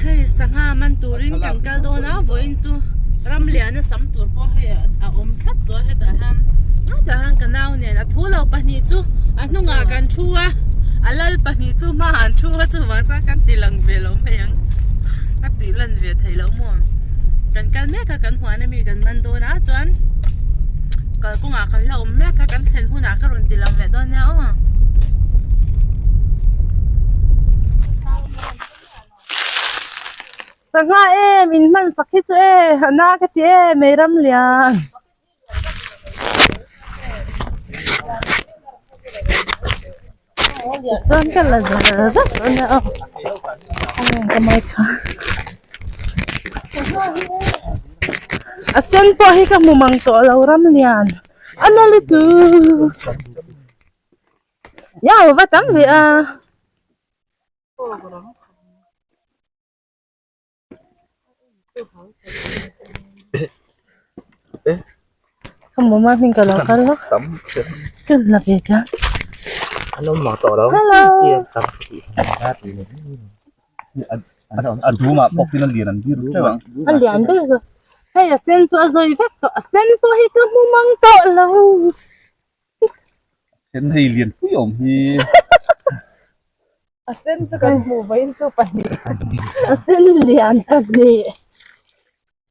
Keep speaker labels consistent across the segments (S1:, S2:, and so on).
S1: Hei sangha man turin kan kal dawn a vawiin chu ram liana sam tur pawh hei a awm thlap tawh a hetah hian hetah hian ka nau nen a thu lo pahnih chu a hnungah kan thu a a lal pahnih chu hmaah an thu a chuvang chuan kan ti lang ve lo mai ang a tih lan ve theih loh maw kan kal mek a kan huan ami kan man dawn a chuan kalkawngah kan la awm mek a kan thlen hunah ka rawn ti lang leh dawn nia aw. Sangha em in hman sak hi chu e a na ka ti e mai ram lian. Chuan ka la zar zar dawn nia aw ka mai tha a sen pawh hi ka hmu mang tawh lo ram lian a na lutuk ya va tam ve a. Ka mama hming ka lo kal a ka la ve ta hello a lian ber zawk hei a sen chu a zawi vek tawh a sen pawh hi ka hmu mang tawh lo.
S2: Sen hei lian pui awm hi.
S1: A sen chu kan hmuh vawiin chu pahnih. A sen lian pahnih.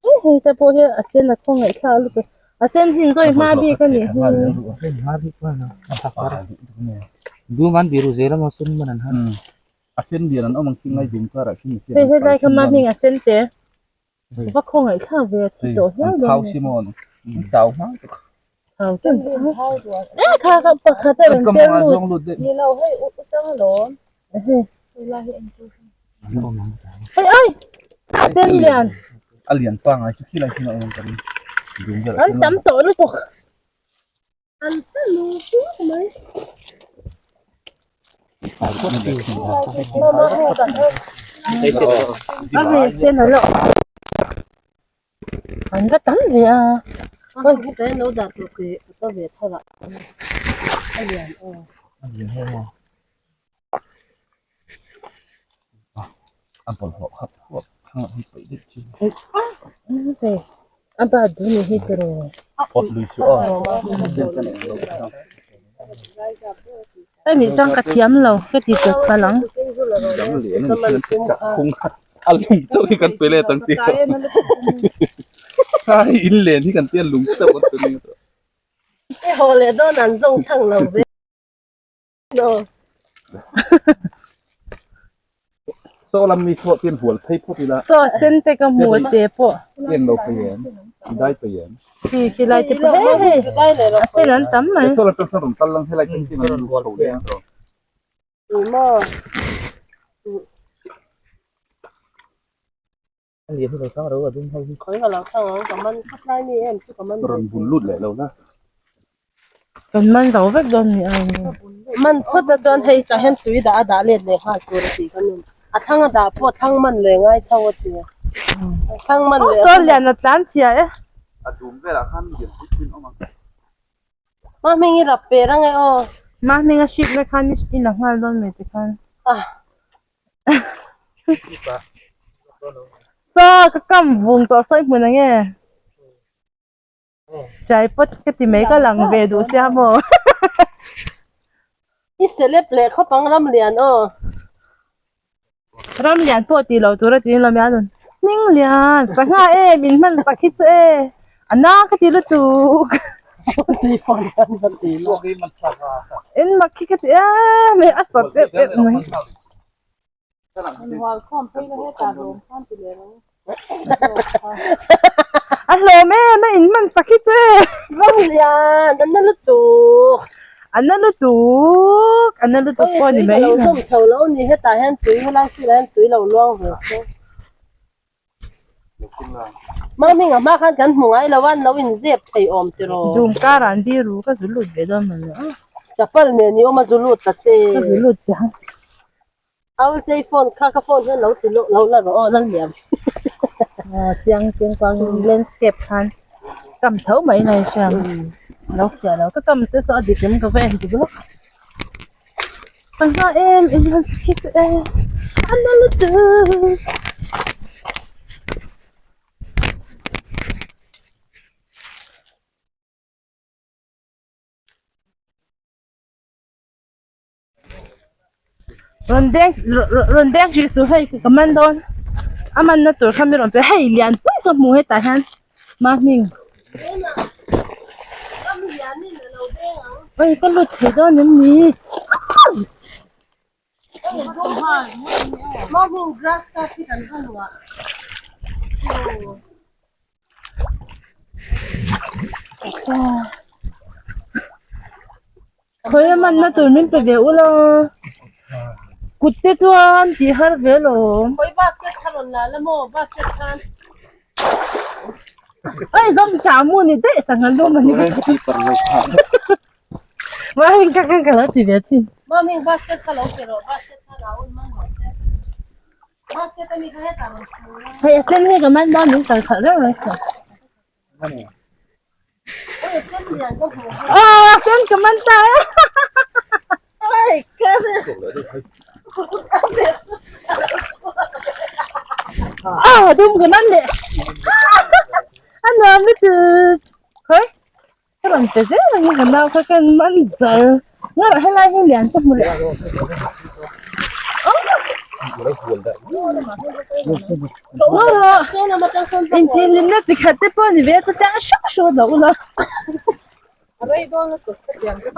S1: Hei hei te pawh hi a sen a khawngaih thlak lutuk. A sen hi in zawi hma bik a nih hi.
S3: Dum an biru zel a maw sen man an han.
S2: A sen lian an awm ang khi ngai dum karah khi
S1: Hei helai kha ma hming a sen te. Va khawngaih thlak ve a thi tawh hial dawn.
S2: Thau si maw an chau hma tuk.
S1: Thau ten thau. E kha kha pakhat a rawn per lut.
S4: Ni lo hei u tang alawm.
S1: Hei.
S4: Hei lai hi en tu.
S1: Hei ai. Sen lian.
S2: A lian pa ngai chu khi lai khi na awm kan.
S1: An tam tawh lutuk. An ta lu puk mai. A ve sen a lo. An va tam ve a.
S4: Oi he lo dah tur khi ka ve thar a. A lian aw.
S3: A lian ho maw.
S2: A bawlhhlawh khat huap thlang ah hian paih daih chi.
S1: A bat duh ni hi tiraw.
S2: Awt lui chu aw.
S1: Hei nih chuan ka thiam lo ka ti tawp palh ang.
S2: A lung chauh hi kan pe let ang tih Hai in len hi kan tia lung chauh an pe let.
S4: I haw leh dawn an zawng chhang lo ve.
S2: Saw lam mi pawh pian hual phei phawt ila.
S1: Saw sen te ka hmu te pawh.
S2: Pian lo phei em? Dai phei em?
S1: Khi khi lai te pawh hei hei a sen an tam mai.
S2: Saw lam pawh rawn kal lang helai te khi an hual tho leh ang. Rawn bun lut leh lo la.
S1: Kan man zo vek dawn ni ang.
S4: Man phawt a chuan hei tah hian tui dah a dah let leh nghal tur a tih ka nun. A thlang a dah pawh thlang man leh ngai tho a ti a. Thlang man leh.
S1: Saw lian a tlan chhia e.
S2: A dum velah khan lian pui pui an awm ang.
S4: Ma hming i rap per ang e aw.
S1: Ma hming a hrit na khan i la nghal dawn mai te khan.
S4: Ah.
S1: Saw ka kam vung tawh sawi hmun ang e. Tripod ka ti mai ka lang ve duh sia maw.
S4: I celeb leh khawp ang ram lian aw.
S1: Ram lian pawh tih loh tur a ti hlawm e a rawn hming lian sangha e min hman sak hi chu e a na ka ti lutuk. En mak hi ka ti em em a sawt em em mai. A hlawm em a in hman sak hi chu e.
S4: Ram lian a na lutuk.
S1: A na lutuk a na lutuk pawh a ni mai.
S4: Lo zawm chho lo ni hetah hian tui helai sirah hian tui lo luang ve se. Mami nga hma khan kan hmu ngai lo a, an lo inzep thei awm tiraw.
S1: Zoom karah an biru ka zu lut ve dawn mawle a.
S4: Chapal nen i awm a zu lut ta che.
S1: Ka zu lut chiang.
S4: Au chei phone kha ka phone hian lo ti lo lo la rawh aw Lallian.
S1: Chiang chiang kuang landscape khan kam tho mai nai hria ang. Lo fiah lo ka kam te saw a dik em ka va en dik lawk. Sangha em em han chhit e. A na lutuk. Rawn deng rawn deng hrih suh hei ka man dawn a manna tur kha mi rawn pe hei lian pui ka hmu hetah hian mahming oi ka lut thei dawn em ni Khawi a manna tur min pe ve ula kut te chuan tih har ve lawm.
S4: Khawi basket kha rawn la la maw basket khan.
S1: Oi zawm tha mu ni daih sangha lum a ni. Mahming ka kan ka lo ti ve chin.
S4: Mahming basket kha lo pe rawh basket khan a un mang rawh se. Basket ami kha hetah rawn chhung la.
S1: Hei a sen hi ka man dawn min kal khalh reuh reuh tawh. Aw sen ka man ta e. Aw dum ka man leh. A nuam lutuk. Khawi. Ka rawn pe zel ang i ka nau kha ka man zar ngar helai hi lian ka hmu leh Intihhlimna chi khat te pawh ni ve chu chiang hreuh hreuh lo ula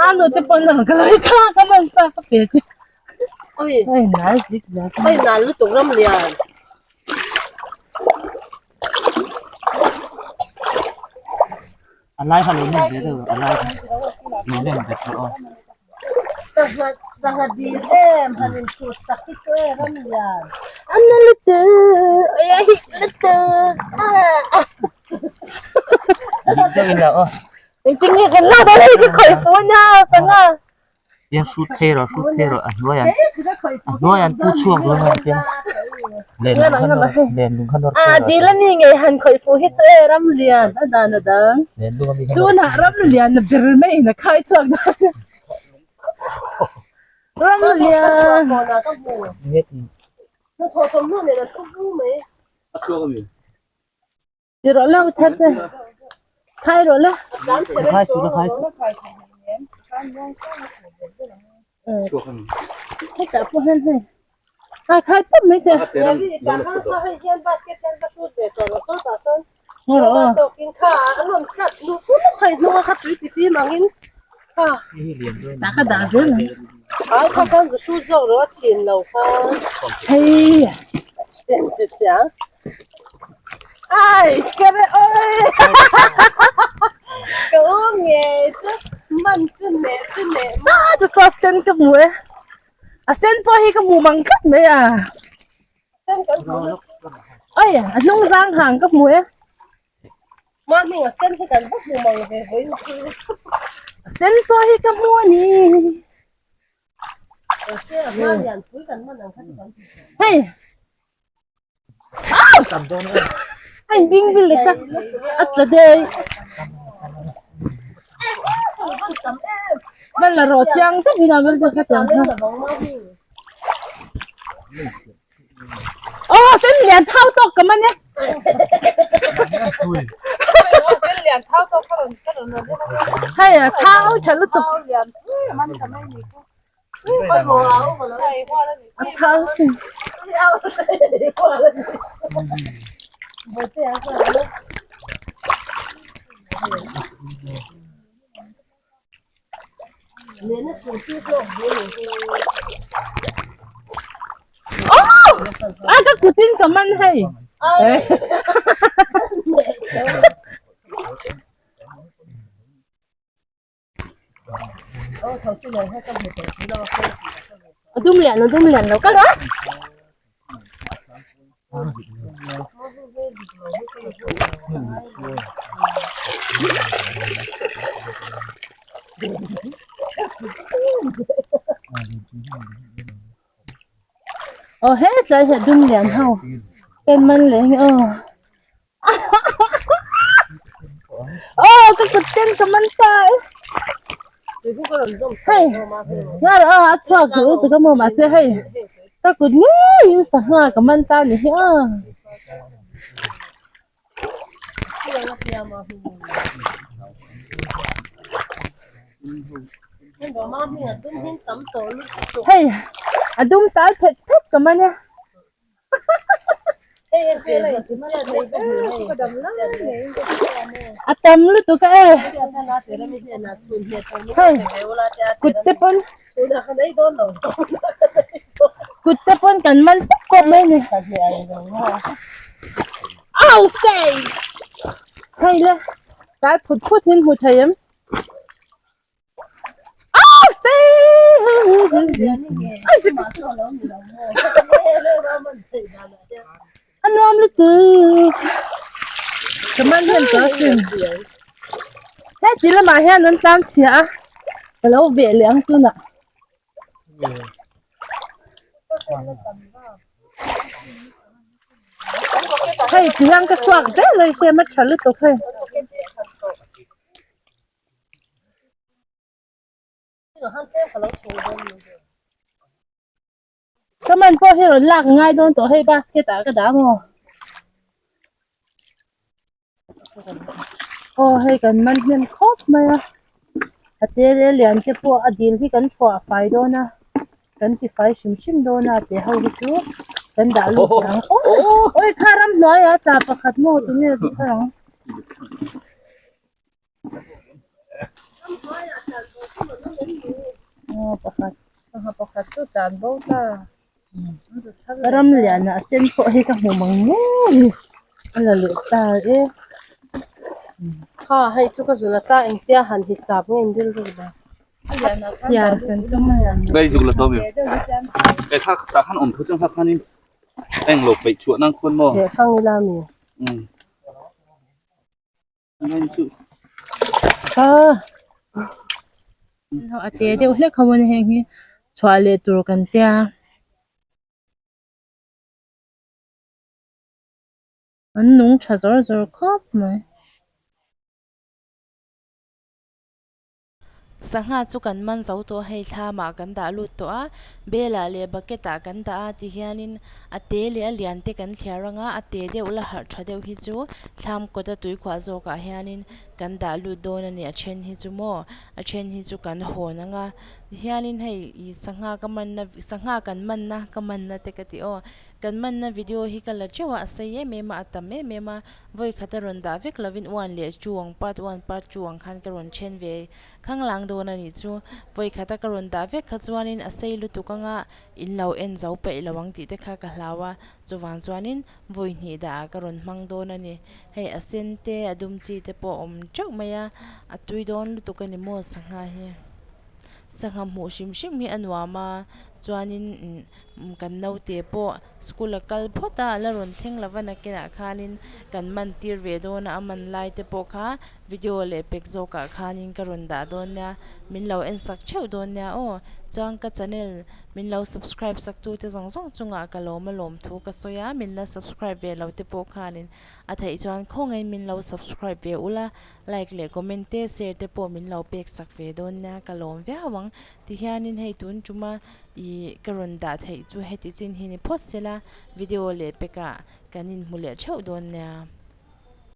S1: a nu te pawh an ka lo i kha ka man sa ka pe che oi nal zik zel
S4: oi nal lutuk ram lian
S3: A lai kha lo nem ve deuh a lai kha lo nem ve tawh a.
S4: Sangha dil em han in chhut tak hi chu e ram lian.
S1: An na lutuk oi a hik lutuk
S3: Dik deuh in la aw.
S1: Engtin nge kan lak dawn hei ka khawih fuh ania sangha.
S3: Tiang hrut phei rawh hrut phei rawh a hnuai an a hnuai an pu chhuak dawn a tiang len lung kha nawr len lung kha nawr
S1: a dil a mi ngei han khawih fuh hi chu e ram lian a dan a dang
S3: len lung a mi kha
S1: tunah ram lian a ber mai in a khai chhuak dawn ram lian Ti rawh la thar te khai rawh la.
S3: Khai su la khai.
S1: Hetah pawh hian hei a khai pawp mai te. Ngaw rawh aw. Tah ka dah zel ang. Hei.
S4: Ai, ka re oi. Ka u nge chu man chu ne chu ne
S1: ma. Chu saw sen ka hmu e. A sen pawh hi ka hmu mang tlat mai a.
S4: Sen kan hmu.
S1: Oi, a hnung zang hang ka hmu e.
S4: Ma hming a sen hi kan va hmu mang ve vawiin chu.
S1: A sen pawh hi ka hmu a ni. Hei. A in ding vil leh ta a tla daih hman la rawh chiang tak in a vel bawk a tiang kha aw sen lian thau tawk ka man e hei a thau tha lutuk A thau sin. Oh! A ka kutin ka man hei. A dum lian a dum lian lo kal a. Aw hetlai hi a dum lian ho pen man leh nge aw. Aw ka kut ten ka man ta e. Hei ngar aw a chhuak duh lutuk a maw mahse hei. Ka kut ngeiin sangha ka man ta ni hi a. Hei a dum tal phet phet ka man a. A tam lutuk a e. Hei kut te pawn kut te pawn kan man tawp kawp mai a ni. Au sei! Hei le tal phut phut in hmu thei em? A nuam lutuk ka man hian ka sin heti lamah hian an tlang chhia a ka lo veh leh ang tunah. Hei tihian ka chhuak zel a i hriat a tha lutuk hei. Ka man pawh hi rawn lak a ngai dawn tawh hei basket ah ka dah maw aw hei kan man hnem khawp mai a a te leh lian te pawh a dil hi kan chhuah fai dawn a kan ti fai hrim hrim dawn a tih ho hi chu kan dah lut leh ang awi kha ramhnuaiah tla pakhat maw tunge ti thar ang. Pakhat chu tlan bo ta ram lian ah sen pawh hi ka hmu mang ngei a la leh ta e
S4: kha hei chu ka zul ata engtia han hisap nge in rilru dah
S1: hian kan tum a
S2: Hei zuk la tawm em hei kha tah khan awm thu chang kha khanin englo peih chhuah nan khawn maw
S4: leh fang ila mi
S1: A te deuh hlek ho a ni heng hi chhuah leh tur kan tia. An nung tha zawr zawr khawp mai.
S5: Sangha chu kan man zo tawh a, hei thlamah kan dah lut tawh a, bel ah leh bucket ah kan dah a tihianin a te leh a lian te kan thliar ang a, a te deuh la harh tha deuh hi chu thlam kawta tuikhuah zawkah hianin kan dah lut dawn a ni, a then hi chu maw a then hi chu kan hawn ang a tihianin hei ih sangha ka manna sangha kan manna ka manna te ka ti aw kan manna video hi ka la teuh a a sei em em a a tam em em a. Vawi khat a rawn dah vek lovin one leh two ang part one part two ang khan ka rawn then ve khanglang dawn a nih chu. Vawi khat a ka rawn dah vek kha chuanin a sei lutuk anga in lo en zo peih lo ang tih te kha ka hlau a, chuvang chuanin vawi hnih dah ah ka rawn hmang dawn a ni. Hei a sen te a dum chi te pawh a awm teuh mai a, a tui dawn lutuk a ni maw sangha hi. Sangha hmuh hrim hrim hi a nuam a, chuanin kan naute pawh school a kal phawt a, a la rawn thleng lo va nakinah khanin kan man tir ve dawn a, a man lai te pawh kha video leh pek zawkah khanin ka rawn dah dawn nia, min lo en sak theuh dawn nia aw. Chuan ka channel min lo subscribe sak tu te zawng zawng chungah ka lawm a lawm thu ka sawi a, min la subscribe ve lo te pawh khanin a theih chuan khawngaiin min lo subscribe ve ula, Like leh comment te share te pawh min lo pek sak ve dawn nia ka lawm viau ang. Tihianin hei tun tuma ih ka rawn dah theih chu heti chin hi ni phawt sela video leh pekah kan inhmu leh theuh dawn nia.